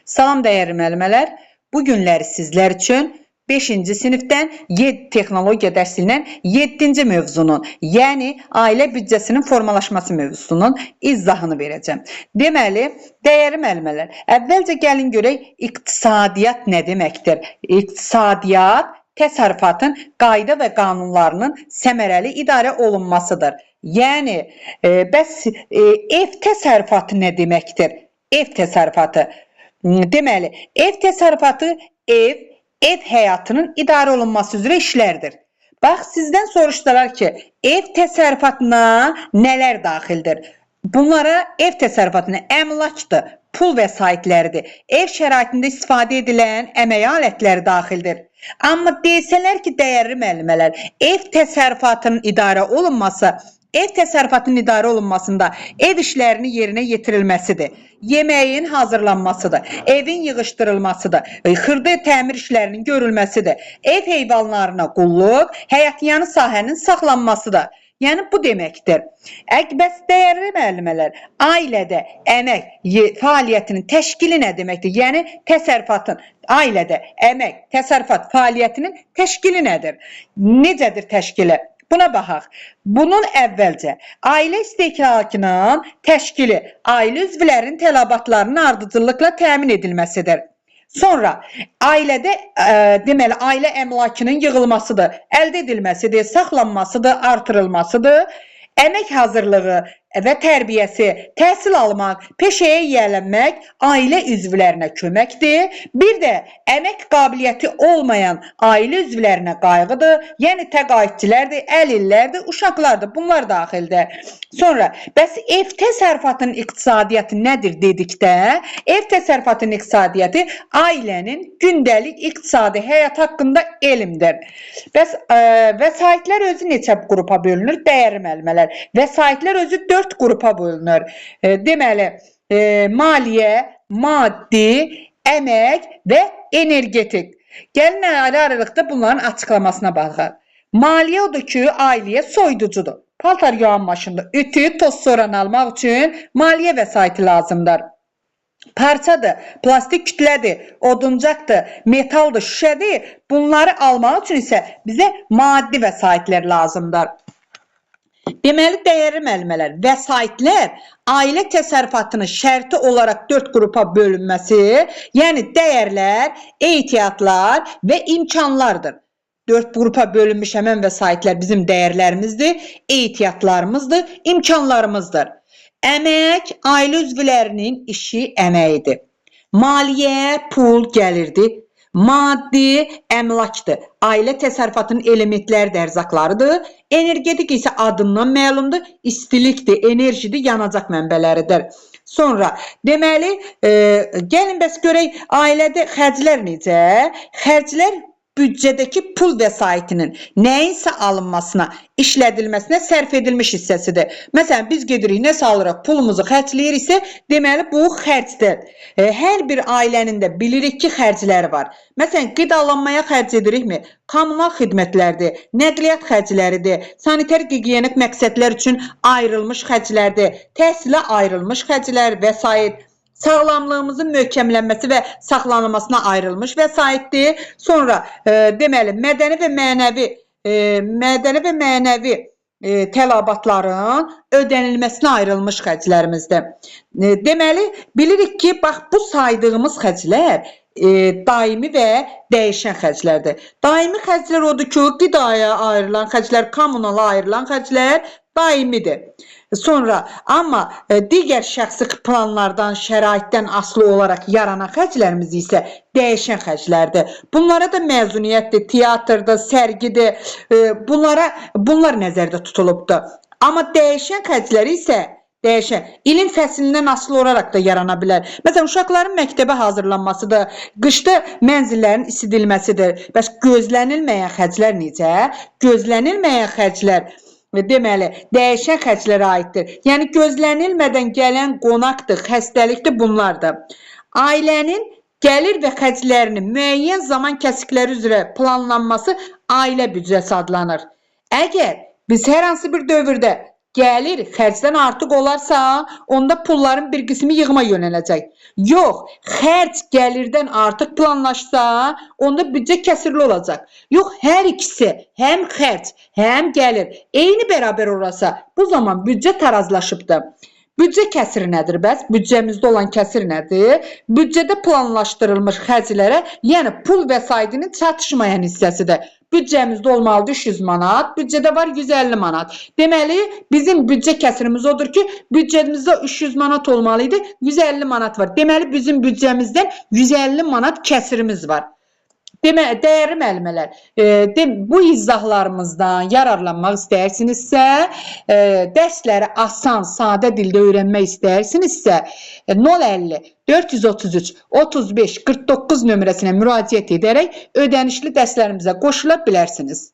Salam dəyərli müəllimələr. Bu günləri sizlər üçün 5-ci sinifdən 7 texnologiya dərsindən 7-ci mövzunun, yəni ailə büdcəsinin formalaşması mövzusunun izahını verəcəm. Deməli, dəyərli müəllimələr, əvvəlcə gəlin görək iqtisadiyyat nə deməkdir? İqtisadiyyat təsərrüfatın qayda və qanunlarının səmərəli idarə olunmasıdır. Yəni, bəs ev təsərrüfatı nə deməkdir? Ev təsərrüfatı. Deməli, ev təsərrüfatı ev həyatının idarə olunması üzrə işlərdir. Bax, sizdən soruşdular ki, ev təsərrüfatına nələr daxildir? Bunlara ev təsərrüfatına əmlakdır, pul vəsaitləridir, ev şəraitində istifadə edilən əmək alətləri daxildir. Amma desələr ki, dəyərli müəllimələr, ev təsərrüfatının idarə olunması, ev təsərrüfatının idarə olunmasında ev işlərinin yerinə yetirilməsidir, yeməyin hazırlanmasıdır, evin yığışdırılmasıdır, xırda təmir işlərinin görülməsidir, ev heyvanlarına qulluq, həyətyanı sahənin saxlanmasıdır. Yəni bu deməkdir. Bəs dəyərli müəllimələr, ailədə əmək fəaliyyətinin təşkili nə deməkdir? Yəni təsərrüfatın ailədə əmək, təsərrüfat fəaliyyətinin təşkili nədir? Necədir təşkili? Buna baxaq. Bunun əvvəlcə ailə istehlakının təşkili ailə üzvlərinin tələbatlarının ardıcıllıqla təmin edilməsidir. Sonra ailədə deməli ailə əmlakının yığılmasıdır, əldə edilməsidir, saxlanmasıdır, artırılmasıdır. Əmək hazırlığı və tərbiyəsi, təhsil almaq, peşəyə yiyələnmək ailə üzvlərinə köməkdir. Bir də əmək qabiliyyəti olmayan ailə üzvlərinə qayğıdır. Yəni təqaüdçilərdir, əlillərdir, uşaqlardır. Bunlar daxildir. Sonra bəs ev təsərrüfatının iqtisadiyyatı nədir dedikdə, ev təsərrüfatının iqtisadiyyatı ailənin gündəlik iqtisadi həyat haqqında elmdir. Bəs vəsaitlər özü neçə qrupa bölünür? Dəyərli müəllimələr, vəsaitlər özü 4 qrupa bölünür. Deməli, maliyyə, maddi, əmək və energetik. Gəlin ayrı-ayrılıqda bunların açıqlamasına baxaq. Maliyyə odur ki, ailəyə soyuducudur. Paltar yuyan maşındır. Ütü, toz soran almaq üçün maliyyə vəsaiti lazımdır. Parçadır, plastik kütlədir, oduncaqdır, metaldır, şüşədir. Bunları almaq üçün isə bizə maddi vəsaitlər lazımdır. Deməli, dəyərli müəllimələr, vəsaitlər ailə təsərrüfatının şərti olaraq 4 qrupa bölünməsi, yəni dəyərlər, ehtiyatlar və imkanlardır. 4 qrupa bölünmüş həmən vəsaitlər bizim dəyərlərimizdir, ehtiyatlarımızdır, imkanlarımızdır. Əmək ailə üzvlərinin işi əməyidir. Maliyyə, pul gəlirdir. Maddi əmlakdır. Ailə təsərrüfatının elementləri də ərzaqlarıdır. Energetik isə adından məlumdur. İstilikdir, enerjidir, yanacaq mənbələridir. Sonra deməli, gəlin bəs görək ailədə xərclər necə? Xərclər büdcədəki pul vəsaitinin nəyinsə alınmasına, işlədilməsinə sərf edilmiş hissəsidir. Məsələn, biz gedirik, nəsə alırıq, pulumuzu xərcləyiriksə, deməli bu xərcdir. Hər bir ailənin də bilirik ki, xərcləri var. Məsələn, qidalanmaya xərc edirikmi? Kommunal xidmətlərdir, nəqliyyat xərcləridir, sanitar gigiyenik məqsədlər üçün ayrılmış xərclərdir, təhsilə ayrılmış xərclər, vəsait, sağlamlığımızın möhkəmlənməsi və saxlanılmasına ayrılmış vəsaitdir. Sonra deməli mədəni və mənəvi tələbatların ödənilməsinə ayrılmış xərclərimizdir. Deməli bilirik ki, bax bu saydığımız xərclər daimi və dəyişən xərclərdir. Daimi xərclər odur ki, qidaya ayrılan xərclər, kommunala ayrılan xərclər daimidir. Sonra amma digər şəxsi planlardan, şəraitdən asılı olaraq yaranan xərclərimiz isə dəyişən xərclərdir. Bunlara da məzuniyyətdir, teatrdır, sərgidir. Bunlar nəzərdə tutulubdur. Amma dəyişən xərcləri isə dəyişən ilin fəslindən asılı olaraq da yarana bilər. Məsələn, uşaqların məktəbə hazırlanmasıdır, qışda mənzillərin isidilməsidir. Bəs gözlənilməyən xərclər necə? Gözlənilməyən xərclər deməli, dəyişən xərclərə aiddir. Yəni, gözlənilmədən gələn qonaqdır, xəstəlikdir, bunlardır. Ailənin gəlir və xərclərinin müəyyən zaman kəsikləri üzrə planlanması ailə büdcəsi adlanır. Əgər biz hər hansı bir dövrdə Gəlir xərcdən artıq olarsa, onda pulların bir qismi yığıma yönələcək. Yox, xərc gəlirdən artıq planlaşsa, onda büdcə kəsirli olacaq. Yox, hər ikisi, həm xərc, həm gəlir eyni bərabər olarsa, bu zaman büdcə tarazlaşıbdır. Büdcə kəsiri nədir bəs? Büdcəmizdə olan kəsir nədir? Büdcədə planlaşdırılmış xərclərə, yəni pul vəsaitinin çatışmayan hissəsidir. Büdcəmizdə olmalıdır 300 manat, büdcədə var 150 manat. Deməli, bizim büdcə kəsirimiz odur ki, büdcəmizdə 300 manat olmalı idi, 150 manat var. Deməli, bizim büdcəmizdən 150 manat kəsirimiz var. Demə, dəyərli müəllimələr, bu izahlarımızdan yararlanmaq istəyirsinizsə, dərsləri asan, sadə dildə öyrənmək istəyirsinizsə, 050 433 35 49 nömrəsinə müraciət edərək ödənişli dərslərimizə qoşula bilərsiniz.